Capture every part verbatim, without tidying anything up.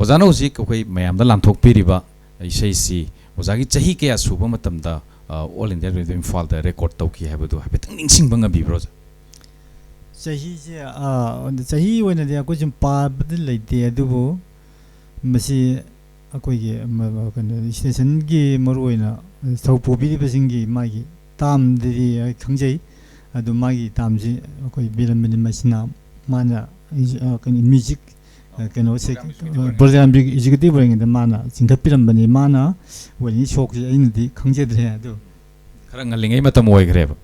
ꯑꯣꯖꯥꯅ ꯍꯧꯖꯤꯛ ꯑꯩꯈꯣꯏ ꯃꯌꯥꯝꯗ ꯂꯥꯟꯊꯣꯛꯄꯤꯔꯤꯕ ꯏꯁꯩꯁꯤ ꯑꯣꯖꯥꯒꯤ ꯆꯍꯤ ꯀꯌꯥ ꯁꯨꯕ ꯃꯇꯝꯗ, ꯑ, All India Radio ꯏꯝꯐꯥꯜꯗ ꯔꯦꯀꯣꯔꯗ ꯇꯧꯈꯤ ꯍꯥꯏꯕꯗꯨ ꯍꯥꯏꯐꯦꯠꯇꯪ ꯅꯤꯡꯁꯤꯡꯕ ꯉꯝꯕꯤꯕ꯭ꯔꯣ, ꯑꯣꯖꯥ? ꯆꯍꯤꯁꯦ, ꯑ, ꯆꯍꯤ ꯑꯣꯏꯅꯗꯤ ꯑꯩꯈꯣꯏ ꯁꯨꯝ ꯄꯥꯕꯗꯤ ꯂꯩꯇꯦ, ꯑꯗꯨꯕꯨ ꯃꯁꯤ ꯑꯩꯈꯣꯏꯒꯤ ꯃ-, ꯃ-, ꯀꯩꯅꯣ, ꯁ꯭ꯇꯦꯁꯟꯒꯤ ꯃꯔꯨꯑꯣꯏꯅ ꯊꯧ ꯄꯨꯕꯤꯔꯤꯕꯁꯤꯡꯒꯤ ꯃꯥꯒꯤ ꯇꯥꯝꯗꯗꯤ ꯑꯩ ꯈꯪꯖꯩ꯫ ꯑꯗꯨ ꯃꯥꯒꯤ ꯇꯥꯝꯁꯤ ꯑꯩꯈꯣꯏ ꯕꯤꯔꯝꯕꯅꯤ ꯃꯁꯤꯅ ꯃꯥꯅ, ꯑ, ꯀꯩꯅꯣ, ꯃ꯭ꯌꯨꯖꯤꯛ, ꯑ, ꯀꯩꯅꯣꯁꯦ, ꯄ꯭ꯔꯣꯒ꯭ꯔꯥꯝ ꯑꯦꯛꯖꯤꯀ꯭ꯌꯨꯇꯤꯚ ꯑꯣꯏꯔꯤꯉꯩꯗ ꯃꯥꯅ ꯆꯤꯡꯈꯠꯄꯤꯔꯝꯕꯅꯤ꯫ ꯃꯥꯅ ꯑꯣꯏꯔꯤꯉꯩ ꯁꯣꯛꯁꯦ ꯑꯩꯅꯗꯤ ꯈꯪꯖꯗ꯭ꯔꯦ꯫ ꯑꯗꯨ ꯈꯔ ꯉꯜꯂꯤꯉꯩ ꯃꯇꯝ ꯑꯣꯏꯈ꯭ꯔꯦꯕ꯫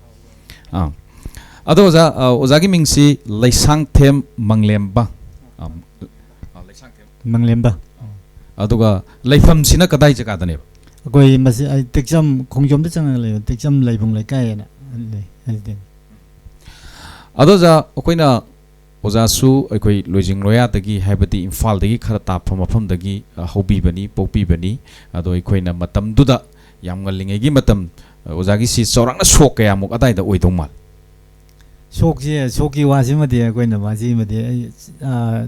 ꯑꯥ꯫ ꯑꯗꯣ ꯑꯣꯖꯥ, ꯑ, ꯑꯣꯖꯥꯒꯤ ꯃꯤꯡꯁꯤ ꯂꯩꯁꯥꯡꯊꯦꯝ ꯃꯪꯂꯦꯝꯕ꯫ ꯑꯥ, ꯑꯥ, ꯂꯩꯁꯥꯡꯊꯦꯝ꯫ ꯃꯪꯂꯦꯝꯕ꯫ ꯑꯗꯨꯒ ꯂꯩꯐꯝꯁꯤꯅ ꯀꯗꯥꯏ ꯖꯒꯥꯗꯅꯦꯕ? ꯑꯩꯈꯣꯏ ꯃꯁꯤ, ꯑꯩ ꯇꯦꯛꯆꯝ ꯈꯣꯡꯖꯣꯝꯗ ꯆꯪꯉꯒ ꯂꯩꯕ ꯇꯦꯛꯆꯝ ꯂꯩꯕꯨꯡ ꯂꯩꯀꯥꯏ ꯍꯥꯏꯅ ꯂꯩ, ꯑꯗꯨꯗꯩꯅꯤ꯫ ꯑꯗꯣ ꯑꯣꯖꯥ, ꯑꯩꯈꯣꯏꯅ ꯑꯣꯖꯥꯁꯨ ꯑꯩꯈꯣꯏ ꯂꯣꯏꯖꯤꯡ ꯂꯣꯌꯥꯗꯒꯤ, ꯍꯥꯏꯕꯗꯤ ꯏꯝꯐꯥꯜꯗꯒꯤ ꯈꯔ ꯇꯥꯞꯄ ꯃꯐꯝꯗꯒꯤ, ꯑ, ꯍꯧꯕꯤꯕꯅꯤ, ꯄꯣꯛꯄꯤꯕꯅꯤ꯫ ꯑꯗꯣ ꯑꯩꯈꯣꯏꯅ ꯃꯇꯝꯗꯨꯗ ꯌꯥꯝ ꯉꯜꯂꯤꯉꯩꯒꯤ ꯃꯇꯝ, ꯑ, ꯑꯣꯖꯥꯒꯤꯁꯤ ꯆꯥꯎꯔꯥꯛꯅ ꯁꯣꯛ ꯀꯌꯥꯃꯨꯛ ꯑꯗꯥꯏꯗ ꯑꯣꯏꯗꯧ ꯃꯥꯜꯂꯤ? ꯁꯣꯛꯁꯦ, ꯁꯣꯛꯀꯤ ꯋꯥꯁꯤꯃꯗꯤ ꯑꯩꯈꯣꯏꯅ ꯃꯁꯤꯃꯗꯤ ꯑꯩ, ꯑ,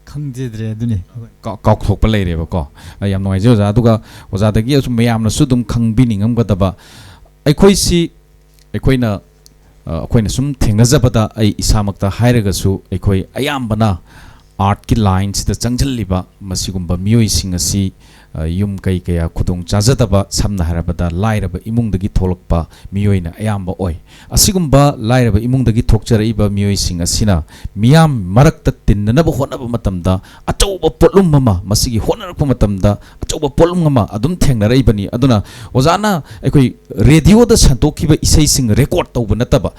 ꯈꯪꯖꯗ꯭ꯔꯦ ꯑꯗꯨꯅꯤ꯫ ꯀꯥꯎ-, ꯀꯥꯎꯊꯣꯛꯄ ꯂꯩꯔꯦꯕꯀꯣ꯫ ꯑ, ꯌꯥꯝ ꯅꯨꯡꯉꯥꯏꯖꯩ ꯑꯣꯖꯥ꯫ ꯑꯗꯨꯒ ꯑꯣꯖꯥꯗꯒꯤ ꯑꯁꯨꯝ ꯃꯌꯥꯝꯅꯁꯨ ꯑꯗꯨꯝ ꯈꯪꯕꯤꯅꯤꯡꯉꯝꯒꯗꯕ, ꯑꯩꯈꯣꯏꯁꯤ, ꯑꯩꯈꯣꯏꯅ, ꯑ, ꯑꯩꯈꯣꯏꯅ ꯁꯨꯝ ꯊꯦꯡꯅꯖꯕꯗ, ꯑꯩ ꯏꯁꯥꯃꯛꯇ ꯍꯥꯏꯔꯒꯁꯨ, ꯑꯩꯈꯣꯏ ꯑꯌꯥꯝꯕꯅ ꯑꯥꯔꯠꯀꯤ ꯂꯥꯏꯟꯁꯤꯗ ꯆꯪꯁꯤꯜꯂꯤꯕ ꯃꯁꯤꯒꯨꯝꯕ ꯃꯤꯑꯣꯏꯁꯤꯡ ꯑꯁꯤ, ꯑ, ꯌꯨꯝ ꯀꯩ ꯀꯌꯥ ꯈꯨꯗꯣꯡ ꯆꯥꯖꯗꯕ, ꯁꯝꯅ ꯍꯥꯏꯔꯕꯗ ꯂꯥꯏꯔꯕ ꯏꯃꯨꯡꯗꯒꯤ ꯊꯣꯛꯂꯛꯄ ꯃꯤꯑꯣꯏꯅ ꯑꯌꯥꯝꯕ ꯑꯣꯏ꯫ ꯑꯁꯤꯒꯨꯝꯕ ꯂꯥꯏꯔꯕ ꯏꯃꯨꯡꯗꯒꯤ ꯊꯣꯛꯆꯔꯛꯏꯕ ꯃꯤꯑꯣꯏꯁꯤꯡ ꯑꯁꯤꯅ ꯃꯤꯌꯥꯝ ꯃꯔꯛꯇ ꯇꯤꯟꯅꯅꯕ ꯍꯣꯠꯅꯕ ꯃꯇꯝꯗ ꯑꯆꯧꯕ ꯄꯣꯠꯂꯨꯝ ꯑꯃ, ꯃꯁꯤꯒꯤ ꯍꯣꯠꯅꯔꯛꯄ ꯃꯇꯝꯗ ꯑꯆꯧꯕ ꯄꯣꯠꯂꯨꯝ ꯑꯃ ꯑꯗꯨꯝ ꯊꯦꯡꯅꯔꯛꯏꯕꯅꯤ꯫ ꯑꯗꯨꯅ ꯑꯣꯖꯥꯅ ꯑꯩꯈꯣꯏ ꯔꯦꯗꯤꯑꯣꯗ ꯁꯟꯗꯣꯛꯈꯤꯕ ꯏꯁꯩꯁꯤꯡ ꯔꯦꯀꯣꯔꯗ ꯇꯧꯕ ꯅꯠꯇꯕ,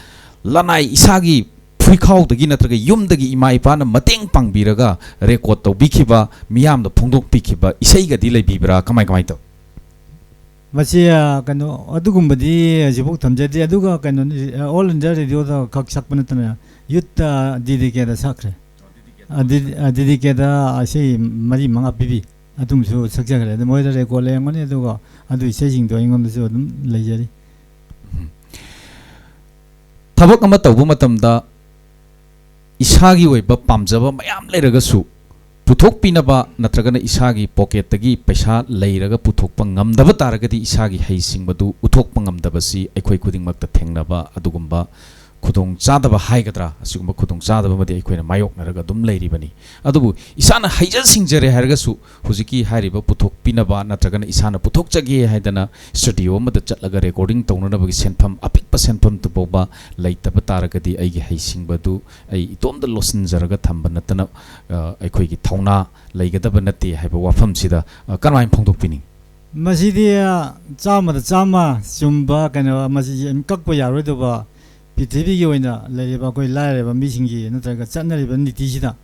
ꯂꯅꯥꯏ ꯏꯁꯥꯒꯤ ꯐꯨꯏꯈꯥꯎꯗꯒꯤ ꯅꯠꯇ꯭ꯔꯒ ꯌꯨꯝꯗꯒꯤ ꯏꯃꯥ ꯏꯄꯥꯅ ꯃꯇꯦꯡ ꯄꯥꯡꯕꯤꯔꯒ ꯔꯦꯀꯣꯔꯗ ꯇꯧꯕꯤꯈꯤꯕ, ꯃꯤꯌꯥꯝꯗ ꯐꯣꯡꯗꯣꯛꯄꯤꯈꯤꯕ ꯏꯁꯩꯒꯗꯤ ꯂꯩꯕꯤꯕ꯭ꯔꯥ? ꯀꯃꯥꯏ, ꯀꯃꯥꯏ ꯇꯧ? ꯃꯁꯤ, ꯑ, ꯀꯩꯅꯣ, ꯑꯗꯨꯒꯨꯝꯕꯗꯤ ꯍꯧꯖꯤꯛꯐꯥꯎ ꯊꯝꯖꯗ꯭ꯔꯤ꯫ ꯑꯗꯨꯒ ꯀꯩꯅꯣꯅꯤ, ꯑ, All India Radio ꯗ ꯈꯛ ꯁꯛꯄ ꯅꯠꯇꯅ ꯌꯨꯠꯇ ꯗꯤ ꯗꯤ ꯀꯦꯗ ꯁꯛꯈ꯭ꯔꯦ꯫ ꯑ, ꯗꯤ ꯗꯤ, ꯑ, ꯗꯤ ꯗꯤ ꯀꯦꯗ ꯏꯁꯩ ꯃꯔꯤ ꯃꯉꯥ ꯄꯤꯕꯤ꯫ ꯑꯗꯨꯝꯁꯨ ꯁꯛꯆꯈ꯭ꯔꯦ꯫ ꯑꯗꯨ ꯃꯣꯏꯗ ꯔꯦꯀꯣꯔꯗ ꯂꯩꯔꯝꯒꯅꯤ꯫ ꯑꯗꯨꯒ ꯑꯗꯨ ꯏꯁꯩꯁꯤꯡꯗꯣ ꯑꯩꯉꯣꯟꯗꯁꯨ ꯑꯗꯨꯝ ꯂꯩꯖꯔꯤ꯫ ꯎꯝ꯫ ꯊꯕꯛ ꯑꯃ ꯇꯧꯕ ꯃꯇꯝꯗ ꯏꯁꯥꯒꯤ ꯑꯣꯏꯕ ꯄꯥꯝꯖꯕ ꯃꯌꯥꯝ ꯂꯩꯔꯒꯁꯨ, ꯄꯨꯊꯣꯛꯄꯤꯅꯕ ꯅꯠꯇ꯭ꯔꯒꯅ ꯏꯁꯥꯒꯤ ꯄꯣꯀꯦꯠꯇꯒꯤ ꯄꯩꯁꯥ ꯂꯩꯔꯒ ꯄꯨꯊꯣꯛꯄ ꯉꯝꯗꯕ ꯇꯥꯔꯒꯗꯤ, ꯏꯁꯥꯒꯤ ꯍꯩꯁꯤꯡꯕꯗꯨ ꯎꯠꯊꯣꯛꯄ ꯉꯝꯗꯕꯁꯤ ꯑꯩꯈꯣꯏ ꯈꯨꯗꯤꯡꯃꯛꯇ ꯊꯦꯡꯅꯕ ꯑꯗꯨꯒꯨꯝꯕ ꯈꯨꯗꯣꯡꯆꯥꯗꯕ ꯍꯥꯏꯒꯗ꯭ꯔꯥ, ꯑꯁꯤꯒꯨꯝꯕ ꯈꯨꯗꯣꯡꯆꯥꯗꯕ ꯑꯃꯗꯤ ꯑꯩꯈꯣꯏꯅ ꯃꯥꯌꯣꯛꯅꯔꯒ ꯑꯗꯨꯝ ꯂꯩꯔꯤꯕꯅꯤ꯫ ꯑꯗꯨꯕꯨ ꯏꯁꯥꯅ ꯍꯩꯖ ꯁꯤꯡꯖꯔꯦ ꯍꯥꯏꯔꯒꯁꯨ, ꯍꯧꯖꯤꯛꯀꯤ ꯍꯥꯏꯔꯤꯕ ꯄꯨꯊꯣꯛꯄꯤꯅꯕ ꯅꯠꯇ꯭ꯔꯒꯅ ꯏꯁꯥꯅ ꯄꯨꯊꯣꯛꯆꯒꯦ ꯍꯥꯏꯗꯅ ꯁ꯭ꯇꯨꯗꯤꯑꯣ ꯑꯃꯗ ꯆꯠꯂꯒ ꯔꯦꯀꯣꯔꯗꯤꯡ ꯇꯧꯅꯅꯕꯒꯤ ꯁꯦꯟꯐꯝ, ꯑꯄꯤꯛꯄ ꯁꯦꯟꯐꯝꯗꯨ ꯐꯥꯎꯕ ꯂꯩꯇꯕ ꯇꯥꯔꯒꯗꯤ, ꯑꯩꯒꯤ ꯍꯩꯁꯤꯡꯕꯗꯨ ꯑꯩ ꯏꯇꯣꯝꯇ ꯂꯣꯠꯁꯤꯟꯖꯔꯒ ꯊꯝꯕ ꯅꯠꯇꯅ, ꯑ, ꯑꯩꯈꯣꯏꯒꯤ ꯊꯧꯅꯥ ꯂꯩꯒꯗꯕ ꯅꯠꯇꯦ ꯍꯥꯏꯕ ꯋꯥꯐꯝꯁꯤꯗ, ꯑ, ꯀꯔꯝꯍꯥꯏꯅ ꯐꯣꯡꯗꯣꯛꯄꯤꯅꯤꯡꯉꯤ? ꯃꯁꯤꯗꯤ, ꯑ, ꯆꯥꯝꯃꯗ ꯆꯥꯝꯃ ꯆꯨꯝꯕ ꯀꯩꯅꯣ, ꯃꯁꯤ ꯀꯛꯄ ꯌꯥꯔꯣꯏꯗꯕ, ꯄ꯭ꯔꯤꯊꯤꯕꯤꯒꯤ ꯑꯣꯏꯅ ꯂꯩꯔꯤꯕ ꯑꯩꯈꯣꯏ ꯂꯥꯏꯔꯕ ꯃꯤꯁꯤꯡꯒꯤ ꯅꯠꯇ꯭ꯔꯒ ꯆꯠꯅꯔꯤꯕ ꯅꯤꯇꯤꯁꯤꯗ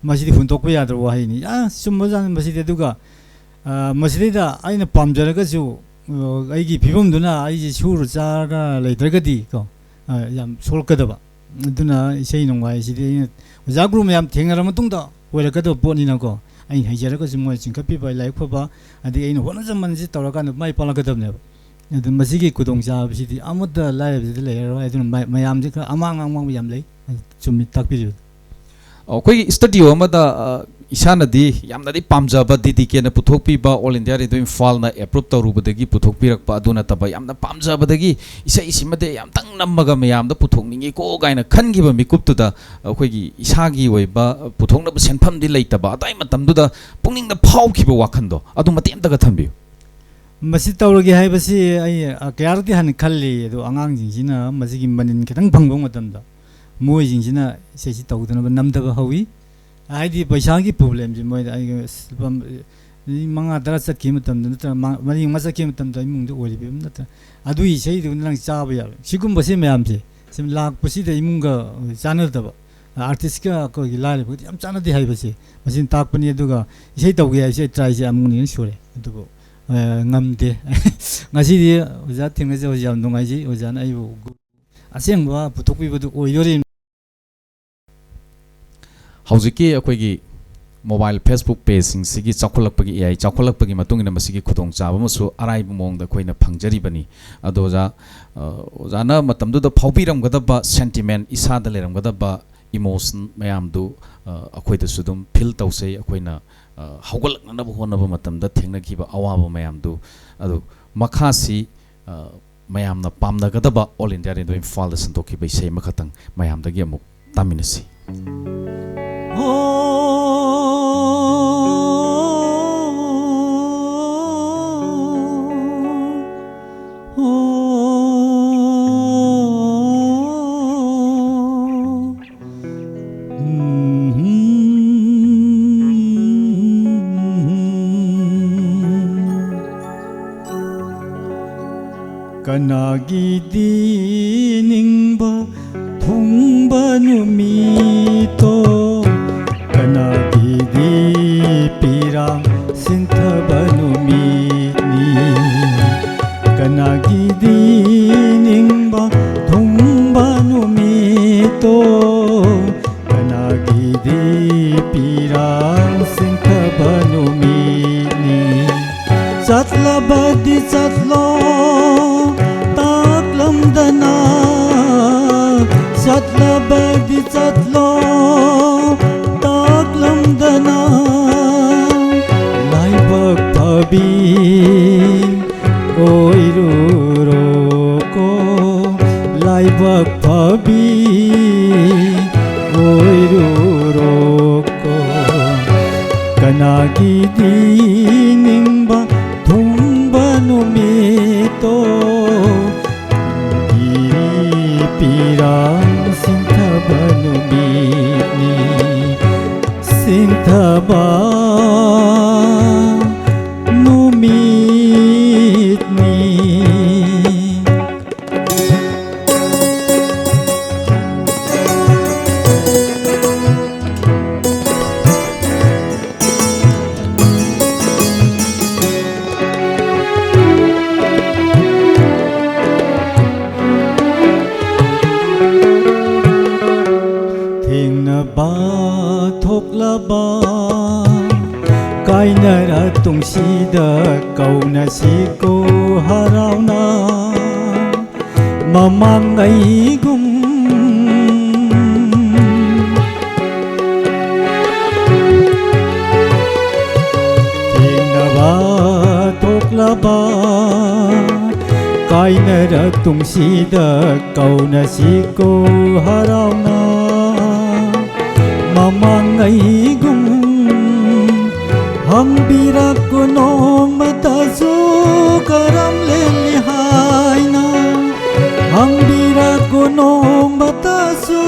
ꯃꯁꯤꯗꯤ ꯍꯨꯟꯗꯣꯛꯄ ꯌꯥꯗ꯭ꯔꯕ ꯋꯥꯍꯩꯅꯤ꯫ ꯑ, ꯆꯨꯝꯕꯖꯥꯠꯅꯤ ꯃꯁꯤꯗꯤ꯫ ꯑꯗꯨꯒ, ꯑ, ꯃꯁꯤꯗꯩꯗ ꯑꯩꯅ ꯄꯥꯝꯖꯔꯒꯁꯨ, ꯑ, ꯑꯩꯒꯤ ꯐꯤꯕꯝꯗꯨꯅ ꯑꯩꯁꯦ ꯁꯨꯔ ꯆꯥꯔꯒ ꯂꯩꯇ꯭ꯔꯒꯗꯤ ꯀꯣ, ꯑ, ꯌꯥꯝ ꯁꯣꯛꯂꯛꯀꯗꯕ꯫ ꯑꯗꯨꯅ ꯏꯁꯩ ꯅꯣꯡꯃꯥꯏꯁꯤꯗꯤ ꯑꯩꯅ ꯑꯣꯖꯥ ꯒꯨꯔꯨ ꯃꯌꯥꯝ ꯊꯦꯡꯅꯔ ꯃꯇꯨꯡꯗ ꯑꯣꯏꯔꯛꯀꯗꯕ ꯄꯣꯠꯅꯤꯅꯀꯣ, ꯑꯩꯅ ꯍꯩꯖꯔꯒꯁꯨ ꯃꯣꯏ ꯆꯤꯡꯈꯠꯄꯤꯕ, ꯂꯥꯏꯔꯤꯛ ꯐꯕ, ꯑꯗꯒꯤ ꯑꯩꯅ ꯍꯣꯠꯅꯖꯃꯟꯁꯤ ꯇꯧꯔꯀꯥꯟꯗ ꯃꯥꯏ ꯄꯥꯛꯂꯛꯀꯗꯕꯅꯦꯕ꯫ ꯑꯗꯨ ꯃꯁꯤꯒꯤ ꯈꯨꯗꯣꯡꯆꯥꯕꯁꯤꯗꯤ ꯑꯃꯠꯇ ꯂꯥꯏꯔꯕꯁꯤꯗ ꯂꯩꯔꯔꯣꯏ꯫ ꯑꯗꯨꯅ ꯃ-, ꯃꯌꯥꯝꯁꯦ ꯈꯔ ꯑꯃꯥꯡ ꯑꯃꯥꯡꯕ ꯌꯥꯝ ꯂꯩ꯫ ꯑꯗꯨ ꯆꯨꯝꯃꯤ, ꯇꯥꯛꯄꯤꯔꯤꯕ꯫ ꯑꯩꯈꯣꯏꯒꯤ ꯁ꯭ꯇꯨꯗꯤꯑꯣ ꯑꯃꯗ, ꯑ, ꯏꯁꯥꯅꯗꯤ ꯌꯥꯝꯅꯗꯤ ꯄꯥꯝꯖꯕ, ꯗꯤ ꯗꯤ ꯀꯦꯅ ꯄꯨꯊꯣꯛꯄꯤꯕ, All India Radio ꯏꯝꯐꯥꯜꯅ ꯑꯦꯄ꯭ꯔꯨꯞ ꯇꯧꯔꯨꯕꯗꯒꯤ ꯄꯨꯊꯣꯛꯄꯤꯔꯛꯄ ꯑꯗꯨ ꯅꯠꯇꯕ, ꯌꯥꯝꯅ ꯄꯥꯝꯖꯕꯗꯒꯤ ꯏꯁꯩꯁꯤꯃꯗꯤ ꯌꯥꯝꯇꯪ ꯅꯝꯃꯒ ꯃꯌꯥꯝꯗ ꯄꯨꯊꯣꯛꯅꯤꯡꯉꯤꯀꯣ ꯀꯥꯏꯅ ꯈꯟꯈꯤꯕ ꯃꯤꯀꯨꯞꯇꯨꯗ, ꯑꯩꯈꯣꯏꯒꯤ ꯏꯁꯥꯒꯤ ꯑꯣꯏꯕ ꯄꯨꯊꯣꯛꯅꯕ ꯁꯦꯟꯐꯝꯗꯤ ꯂꯩꯇꯕ, ꯑꯗꯥꯏ ꯃꯇꯝꯗꯨꯗ ꯄꯨꯛꯅꯤꯡꯗ ꯐꯥꯎꯈꯤꯕ ꯋꯥꯈꯟꯗꯣ, ꯑꯗꯨ ꯃꯇꯦꯛ ꯑꯝꯇꯒ ꯊꯝꯕꯤꯌꯨ꯫ ꯃꯁꯤ ꯇꯧꯔꯒꯦ ꯍꯥꯏꯕꯁꯤ ꯑꯩ, ꯑ, ꯀꯌꯥꯔꯛꯇꯤ ꯍꯥꯟꯅ ꯈꯜꯂꯤ, ꯑꯗꯣ ꯑꯉꯥꯡꯁꯤꯡꯁꯤꯅ ꯃꯁꯤꯒꯤ ꯃꯅꯤꯟ ꯈꯤꯇꯪ ꯐꯪꯕ ꯃꯇꯝꯗ ꯃꯣꯏꯁꯤꯡꯁꯤꯅ ꯏꯁꯩꯁꯤ ꯇꯧꯗꯅꯕ ꯅꯝꯗꯕ ꯍꯧꯋꯤ꯫ ꯍꯥꯏꯗꯤ ꯄꯩꯁꯥꯒꯤ ꯄ꯭ꯔꯣꯕ꯭ꯂꯦꯝꯁꯤ ꯃꯣꯏꯗ ꯑꯩ, ꯑꯁ, ꯂꯨꯄꯥ ꯃꯤ ꯃꯉꯥ ꯇꯔꯥ ꯆꯠꯈꯤꯕ ꯃꯇꯝꯗ ꯅꯠꯇ꯭ꯔꯒ ꯃꯥ-, ꯃꯔꯤ ꯃꯉꯥ ꯆꯠꯈꯤꯕ ꯃꯇꯝꯗ ꯏꯃꯨꯡꯗ ꯑꯣꯏꯔꯤꯕ ꯐꯤꯕꯝ ꯅꯠꯇ꯭ꯔ ꯑꯗꯨꯒꯤ ꯏꯁꯩꯗꯨꯅ ꯅꯪ ꯆꯥꯕ ꯌꯥꯔꯣꯏ꯫ ꯁꯤꯒꯨꯝꯕꯁꯤ ꯃꯌꯥꯝꯁꯦ ꯁꯨꯝ ꯂꯥꯛꯄꯁꯤꯗ ꯏꯃꯨꯡꯒ ꯆꯥꯟꯅꯗꯕ, ꯑꯥꯔꯇꯤꯁꯀ ꯑꯩꯈꯣꯏꯒꯤ ꯂꯥꯏꯔꯕꯒꯗꯤ ꯌꯥꯝ ꯆꯥꯟꯅꯗꯦ ꯍꯥꯏꯕꯁꯦ ꯃꯁꯤꯅ ꯇꯥꯛꯄꯅꯤ꯫ ꯑꯗꯨꯒ ꯏꯁꯩ ꯇꯧꯒꯦ ꯍꯥꯏꯕꯁꯦ ꯑꯩ ꯇ꯭ꯔꯥꯏꯁꯦ ꯑꯃꯨꯛ ꯑꯅꯤꯔꯛ ꯁꯨꯔꯦ, ꯑꯗꯨꯕꯨ, ꯑ, ꯉꯝꯗꯦ꯫ ꯉꯁꯤꯗꯤ ꯑꯣꯖꯥ ꯊꯦꯡꯅꯖꯕꯁꯦ ꯌꯥꯝ ꯅꯨꯡꯉꯥꯏꯖꯩ꯫ ꯑꯣꯖꯥꯅ ꯑꯩꯕꯨ ꯒꯨ-, ꯑꯁꯦꯡꯕ ꯄꯨꯊꯣꯛꯄꯤꯕꯗꯨ ꯑꯣꯏꯗꯣꯔꯤꯕꯅꯤ꯫ ꯍꯧꯖꯤꯛꯀꯤ ꯑꯩꯈꯣꯏꯒꯤ ꯃꯣꯕꯥꯏꯜ Facebook ꯄꯦꯖꯁꯤꯡꯁꯤꯒꯤ ꯆꯥꯎꯈꯠꯂꯛꯄꯒꯤ, ꯑꯦ ꯑꯥꯏ ꯆꯥꯎꯈꯠꯂꯛꯄꯒꯤ ꯃꯇꯨꯡ ꯏꯟꯅ ꯃꯁꯤꯒꯤ ꯈꯨꯗꯣꯡꯆꯥꯕ ꯑꯃꯁꯨ ꯑꯔꯥꯏꯕ ꯃꯑꯣꯡꯗ ꯑꯩꯈꯣꯏꯅ ꯐꯪꯖꯔꯤꯕꯅꯤ꯫ ꯑꯗꯣ ꯑꯣꯖꯥ, ꯑ, ꯑꯣꯖꯥꯅ ꯃꯇꯝꯗꯨꯗ ꯐꯥꯎꯕꯤꯔꯝꯒꯗꯕ ꯁꯦꯟꯇꯤꯃꯦꯟ, ꯏꯁꯥꯗ ꯂꯩꯔꯝꯒꯗꯕ emotion ꯃꯌꯥꯝꯗꯨ, ꯑ, ꯑꯩꯈꯣꯏꯗꯁꯨ ꯑꯗꯨꯝ feel ꯇꯧꯖꯩ꯫ ꯑꯩꯈꯣꯏꯅ, ꯑ, ꯍꯧꯒꯠꯂꯛꯅꯅꯕ ꯍꯣꯠꯅꯕ ꯃꯇꯝꯗ ꯊꯦꯡꯅꯈꯤꯕ ꯑꯋꯥꯕ ꯃꯌꯥꯝꯗꯨ꯫ ꯑꯗꯨ ꯃꯈꯥꯁꯤ, ꯑ, ꯃꯌꯥꯝꯅ ꯄꯥꯝꯅꯒꯗꯕ All India Radio ꯏꯝꯐꯥꯜꯗ ꯁꯟꯗꯣꯛꯈꯤꯕ ꯏꯁꯩ ꯑꯃꯈꯛꯇꯪ ꯃꯌꯥꯝꯗꯒꯤ ꯑꯃꯨꯛ ꯇꯥꯃꯤꯟꯅꯁꯤ꯫ ꯀꯅꯥꯒꯤꯗꯤ ꯅꯤꯡꯕ ꯊꯨꯡꯕ ꯅꯨꯃꯤꯠꯇꯣ, ꯀꯅꯥꯒꯤꯗꯤ ꯄꯤꯔꯥꯡ ꯁꯤꯟꯊꯕ ꯅꯨꯃꯤꯠꯅꯤ꯫ ꯀꯅꯥꯒꯤꯗꯤ ꯅꯤꯡꯕ ꯊꯨꯡꯕ ꯅꯨꯃꯤꯠꯇꯣ, ꯀꯅꯥꯒꯤꯗꯤ ꯄꯤꯔꯥꯡ ꯁꯤꯟꯊꯕ ꯅꯨꯃꯤꯠꯅꯤ꯫ ꯆꯠꯂꯕꯗꯤ ꯆꯠꯂꯣ ꯇꯥꯛꯂꯝꯗꯅ, ꯆꯠꯂꯕꯗꯤ ꯆꯠꯂꯣ ꯇꯥꯛꯂꯝꯗꯅ, ꯂꯥꯏꯕꯛ ꯐꯕꯤ ꯑꯣꯏꯔꯨꯔꯣꯀꯣ, ꯂꯥꯏꯕꯛ ꯐꯕꯤ ꯑꯣꯏꯔꯨꯔꯣꯀꯣ꯫ ꯀꯅꯥꯒꯤꯗꯤ ꯅꯤꯡꯕ ꯊꯨꯡꯕ ꯅꯨꯃꯤꯠꯇꯣ, ꯄꯤꯔꯤ ꯄꯤꯔꯥꯡ ꯁꯤꯟꯊꯕ ꯅꯨꯃꯤꯠꯅꯤ, ꯁꯤꯟꯊꯕ ꯅꯨꯃꯤꯠꯅꯤ꯫ ꯊꯦꯡꯅꯕ ꯊꯣꯛꯂꯕ ꯀꯥꯏꯅꯔ ꯇꯨꯡꯁꯤꯗ ꯀꯧꯅꯁꯤꯀꯣ ꯍꯔꯥꯎꯅ꯫ ꯃꯃꯥꯡꯉꯩꯒꯨꯝ ꯇꯨꯡꯁꯤꯗ ꯀꯧꯅꯁꯤꯀꯣ ꯍꯔꯥꯎꯅ꯫ ꯃꯃꯥꯡꯉꯩꯒꯨꯝ ꯍꯪꯕꯤꯔꯛꯀꯣ ꯅꯣꯡꯃꯇꯁꯨ ꯀꯔꯝ ꯂꯦꯜꯂꯤ ꯍꯥꯏꯅ꯫ ꯍꯪꯕꯤꯔꯛꯀꯣ ꯅꯣꯡꯃꯇꯁꯨ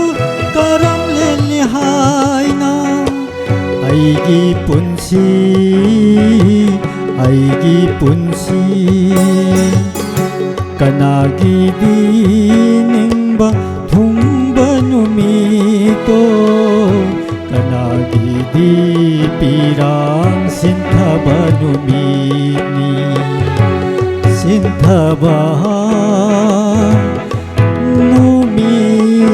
ꯀꯔꯝ ꯂꯦꯜꯂꯤ ꯍꯥꯏꯅ꯫ ꯑꯩꯒꯤ ꯄꯨꯟꯁꯤ, ꯑꯩꯒꯤ ꯄꯨꯟꯁꯤ, ꯀꯅꯥꯒꯤꯗꯤ ꯅꯤꯡꯕ ꯊꯨꯡꯕ ꯅꯨꯃꯤꯠꯇꯣ, ꯀꯅꯥꯒꯤꯗꯤ ꯄꯤꯔꯥꯡ ꯁꯤꯟꯊꯕ ꯅꯨꯃꯤꯠꯅꯤ, ꯁꯤꯟꯊꯕ ꯅꯨꯃꯤꯠꯅꯤ꯫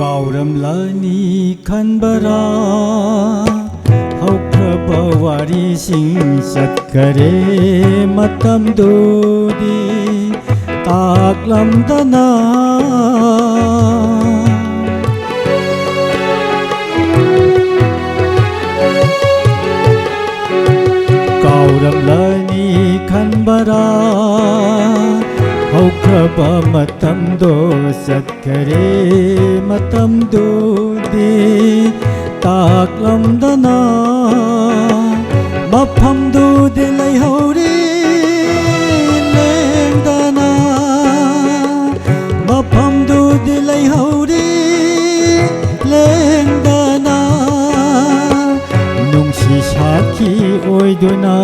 ꯀꯥꯎꯔꯝꯂꯅꯤ ꯈꯟꯕꯔꯥ? ꯍꯧꯈ꯭ꯔꯕ ꯋꯥꯔꯤꯁꯤꯡ ꯆꯠꯈꯔꯦ ꯃꯇꯝꯗꯨꯗꯤ ꯇꯥꯛꯂꯝꯗꯅ꯫ ꯀꯥꯎꯔꯝꯂꯅꯤ ꯈꯟꯕꯔꯥ? ꯍꯧꯈ꯭ꯔꯕ ꯃꯇꯝꯗꯣ ꯆꯠ ꯀꯔꯤ ꯃꯇꯝꯗꯨꯗꯤ ꯇꯥꯛꯂꯝꯗꯅ ꯃꯐꯝꯗꯨꯗꯤ ꯂꯩꯍꯧꯔꯤ ꯂꯦꯡꯗꯅ, ꯃꯐꯝꯗꯨꯗꯤ ꯂꯩꯍꯧꯔꯤ ꯂꯦꯡꯗꯅ꯫ ꯅꯨꯡꯁꯤ ꯁꯥꯈꯤ ꯑꯣꯏꯗꯨꯅ,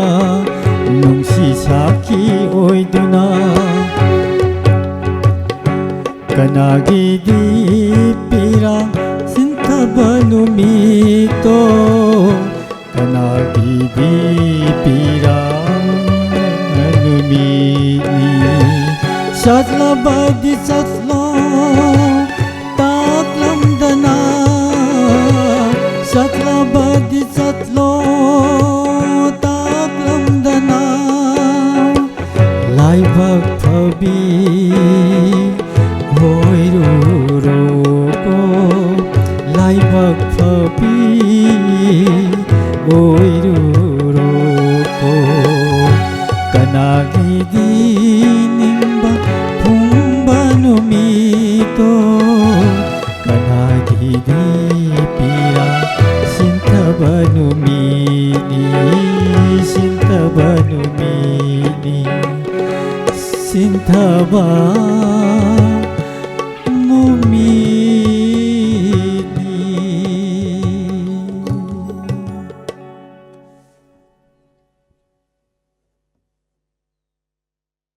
ꯅꯨꯡꯁꯤ ꯁꯥꯈꯤ ꯑꯣꯏꯗꯨꯅ꯫ ꯀꯅꯥꯒꯤꯗꯤ ꯄꯤꯔꯥꯡ ꯁꯤꯟꯊꯕ ꯅꯨꯃꯤꯠꯇꯣ, ꯀꯅꯥꯒꯤꯗꯤ ꯄꯤꯔꯥꯡ ꯅꯨꯃꯤꯠꯅꯤ꯫ ꯆꯠꯂꯕꯗꯤ ꯆꯠꯂꯣ, ꯗꯤ ꯆꯠꯂꯣ ꯇꯥꯛꯂꯝꯗꯅ, ꯂꯥꯏꯕꯛ ꯐꯕꯤ ꯑꯣꯏꯔꯨꯔꯣꯀꯣ, ꯂꯥꯏꯕꯛ ꯐꯕꯤ ꯑꯣꯏꯔꯨꯔꯣꯀꯣ꯫ ꯀꯅꯥꯒꯤꯗꯤ ꯅꯤꯡꯕ ꯊꯨꯡꯕ ꯅꯨꯃꯤꯠꯇꯣ, ꯀꯅꯥꯒꯤꯗꯤ ꯄꯤꯔꯥ ꯁꯤꯟꯊꯕ ꯅꯨꯃꯤꯠꯅꯤ, ꯁꯤꯟꯊꯕ ꯅꯨꯃꯤꯠꯅꯤ, ꯁꯤꯟꯊꯕ